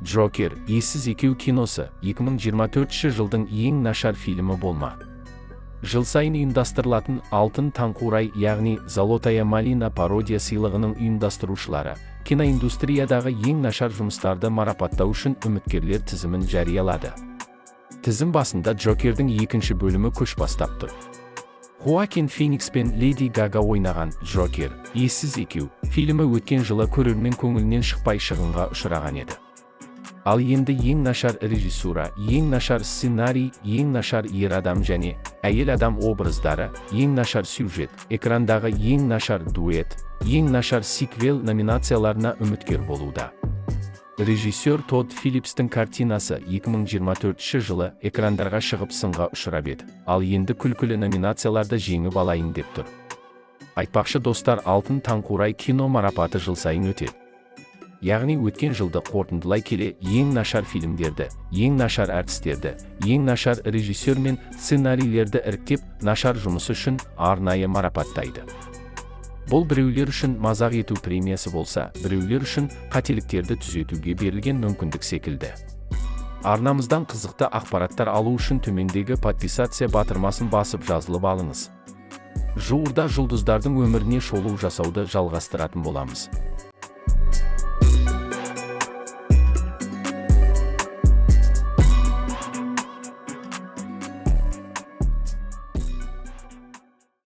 «Джокер. Ессіз екеу» киносы 2024 жылдың ең нашар фильмі болмақ. Жыл сайын ұйымдастырылатын «Алтын таңқурай», яғни «Золотая малина» пародия сыйлығының ұйымдастырушылары киноиндустриядағы ең нашар жұмыстарды марапаттау үшін үміткерлер тізімін жариялады. Тізім басында «Джокердің» екінші бөлімі көш бастап тұр. Хоакин Феникс пен Леди Гага ойнаған «Джокер. Ессіз екеу» фильмі өткен жылы көрермен көңілінен шықпай, шығынға ұшыраған еді. Ал енді ең нашар режиссура, ең нашар сценарий, ең нашар ер адам және әйел адам образдары, ең нашар сюжет, экрандағы ең нашар дуэт, ең нашар сиквел номинацияларына үміткер болуда. Режиссер Тодд Филлипстің картинасы 2024 жылы экрандарға шығып, сынға ұшырап еді. Ал енді күлкілі номинацияларды жеңіп алайын деп тұр. Айтпақшы, достар, «Алтын таңқурай» кино марапаты жыл сайын өтеді. Яғни өткен жылды қорытындылай келе, ең нашар фильмдерді, ең нашар әртістерді, ең нашар режиссер мен сценарийлерді іріктеп, нашар жұмысы үшін арнайы марапаттайды. Бұл біреулер үшін мазақ ету премиясы болса, біреулер үшін қателіктерді түзетуге берілген мүмкіндік секілді. Арнамыздан қызықты ақпараттар алу үшін төмендегі подписаться батырмасын басып, жазылып алыңыз. Жуырда жұлдыздардың өміріне шолу жасауды жалғастыратын боламыз.